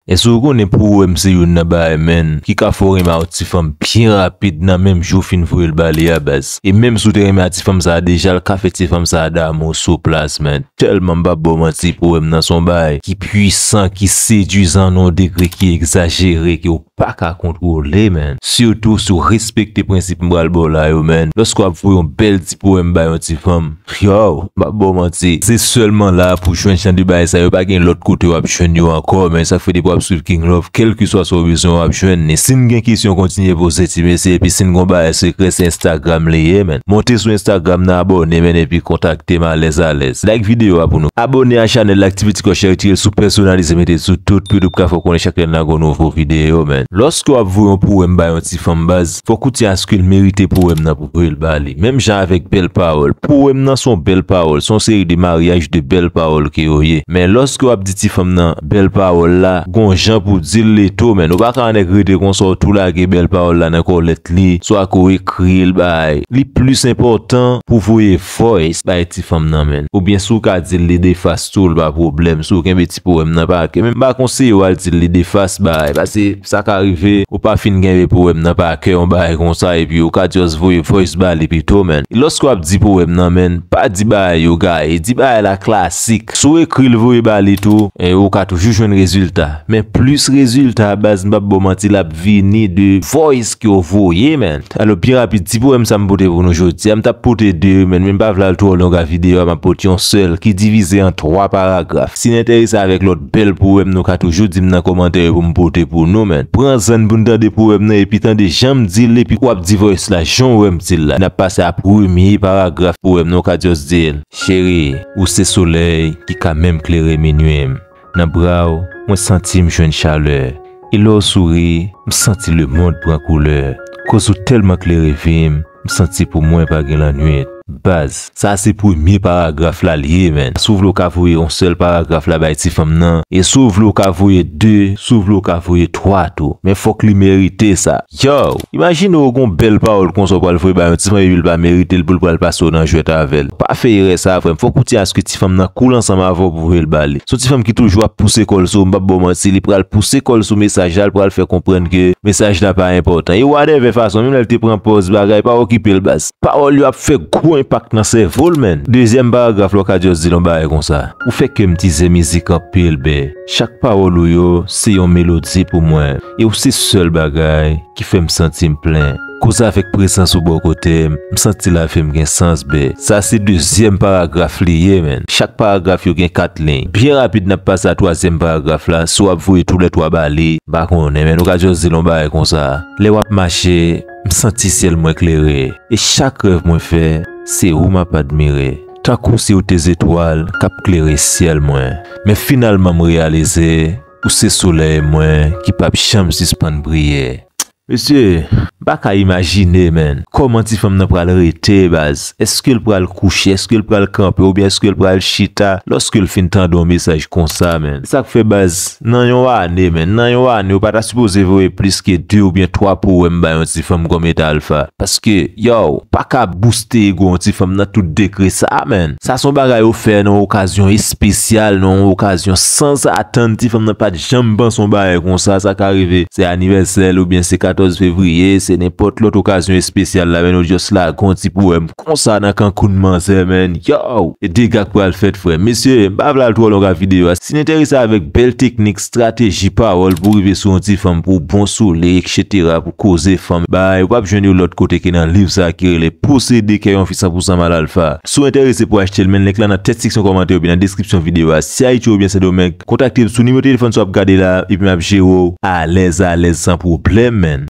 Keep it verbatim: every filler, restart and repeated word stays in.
Èske w konnen powèm se youn nan bagay, menn, ki ka fè w renmen a yon ti fanm byen rapid nan menm jou w fin voye l ba li a, baz? E menm si w te renmen a ti fanm sa a deja, l ka fè ti fanm sa a damou sou plas, menn. Tèlman m p ap ba w manti, powèm nan se yon bagay ki pwisan, ki sedwizan nan yon degre ki egzajere, ke w pa ka kontwole, menn. Sitou si w respekte prensip m pral ba w la yo, menn. Lòske w ap voye yon bèl ti powèm bay yon ti fanm, yow, m p ap ba w manti. Se sèlman la pou w jwenn jan de bagay sa yo, pa gen lòt kote w ap jwenn yo ankò, menn. Sa k fè depi w ap swiv King Love, kèlkeswa sa w bezwen, w ap jwenn li. Si n gen kesyon, kontinye poze, ti mesye, epi si n gen yon bagay sekrè, se Instagram li ye, menn. Monte sou Instagram nan, abòne, menn, epi kontakte m alèz alèz. Like videyo a pou nou. Abòne a chanèl la, aktive ti klòch la, retire l sou pèsonalize, mete l sou tout, pou YouTube ka fè w konnen chak lè n lage yon nouvo videyo, menn. Lòske w ap voye yon powèm bay yon ti fanm, baz, fòk ou tyen aske l merite powèm nan pou voye l ba li. Menm jan avèk bèl pawòl. Powèm nan se yon bèl pawòl, se yon seri de maryaj de bèl pawòl ke yo ye. Men lòske w ap di ti fanm nan bèl pawòl la, gon jan pou di l li tou, menn. Ou pa ka wè nèg rete konsa, w tou lage bèl pawòl la nan kòlèt li, swa ke w ekri l bay. Li plis enpòtan pou voye voice bay ti fanm nan, menn. Oubyen si w ka di l li defas tou, l pa pwoblèm. Si w kenbe ti powèm nan pa kè, men m pa konseye w al di l li defas bay, paske sa ka rive, ou pa fin kenbe powèm nan pa kè, yon bagay konsa, epi ou ka just voye voice ba li pito, menn. Lòske w ap di powèm nan, menn, pa di bagay yo gaye, di bagay la klasik. Si w ekri l voye ba li tou, e, ou ka toujou jwenn rezilta. Men plis rezilta, baz, m p ap ba w manti, l ap vini de voice ke w voye, menn. Alò, byen rapid, ti powèm sa m pote pou nou jodi a, m t ap pote de yo, menn, men m pa vle al twò long a videyo a, m ap pote yon sèl ki divize an twa paragraf. Si n enterese avèk lòt bèl powèm, nou ka toujou di m nan kòmantè yo pou m pote pou nou, menn. Pran zòn pou n tande powèm nan, epi tande jan m di l, epi w ap di voice la, jan w wè m di l la. N ap pase a premye paragraf powèm nan, ou ka just di l. Cheri, ou se solèy ki ka menm klere minui m. Nan bra w, mwen santi m jwenn chalè. E lè w souri, m santi lemonn pran koulè. Koz ou tèlman klere vi m, m santi pou mwen pa gen lannwit. Baz, sa se premye paragraf la li ye, menn. Si w vle w ka voye yon sèl paragraf la bay ti fanm nan, e si w vle w ka voye de, si w vle w ka voye twa tou. Men fòk li merite sa. Yow, imajine w gon bèl pawòl konsa w pral voye bay yon ti fanm epi l pa merite l pou l pral pase w nan jwèt avè l. Pa fè erè sa, frè m. Fòk ou tyen aske ti fanm nan cool ansanm avè w pou voye l ba li. Se yon ti fanm ki toujou ap pouse kò l sou ou, m p ap ba w manti, li pral pouse kò l sou mesaj la, li pral fè konprann ke mesaj la pa enpòtan. E whatever fason, menm lè l te pran pòz bagay, pa okipe l, baz. Pawòl yo ap fè gwo enpak nan sèvo l, menn. Dezyèm paragraf la, w ka just di l yon bagay konsa. Ou fè kè m tizè mizik anpil, bè. Chak pawòl ou yo se yon melodi pou mwen. E ou se sèl bagay ki fè m santi m plen. Koz avèk prezans ou bò kote m, m santi lavi m gen sans, bè. Sa se dezyèm paragraf li ye, menn. Chak paragraf yo gen kat liy. Byen rapid, n ap pase a twazyèm paragraf la. Si w ap voye toulètwa ba li, m pa konnen, menn, ou ka just di l yon bagay konsa. Lè w ap mache, m santi syèl mwen klere. E chak rèv mwen fè, se ou m ap admire. Tankou si w te zetwal k ap klere syèl mwen. Men finalman, m reyalize, ou se solèy mwen ki p ap janm sispann briye. Mesye, m pa ka imajine, menn, kòman ti fanm nan pral rete, baz. Èske l pral kouche? Èske l pral kanpe? Oubyen èske l pral chita lòske l fin tande yon mesaj konsa, menn? Sa k fè, baz, nan yon ane, menn, nan yon ane, ou pa ta sipoze voye plis ke de oubyen twa powèm bay yon ti fanm kòm eta alfa. Paske, yow, pa ka booste ego yon ti fanm nan tout degre sa, menn. Sa se yon bagay ou fè nan yon okazyon espesyal, nan yon okazyon sanzatann. Ti fanm nan pa t janm panse yon bagay konsa, sa ka rive. Se anivèsè l oubyen se katòz fevriye, se nenpòt lòt okazyon espesyal la, menn, ou just lage yon ti powèm konsa nan kankoun manzè, menn. Yow! E dega k pral fèt, frè m. Mesye, m pa vle al twò long a videyo a. Si n enterese avèk bèl teknik, estrateji, pawòl pou rive sou yon ti fanm, pou bon sou li, etsetera, pou koze fanm, bay, ou p ap jwenn yo lòt kote ke nan liv sa a ki rele Posede kè yon fi san pou san mal alfa. Si w enterese pou achte l, men link la nan tèt seksyon kòmantè oubyen nan deskripsyon videyo a. Si Ayiti oubyen Sendomeng, kontakte m sou nimewo telefòn sa w ap gade la, epi m ap jere w alèz, alèz, san pwoblèm, menn.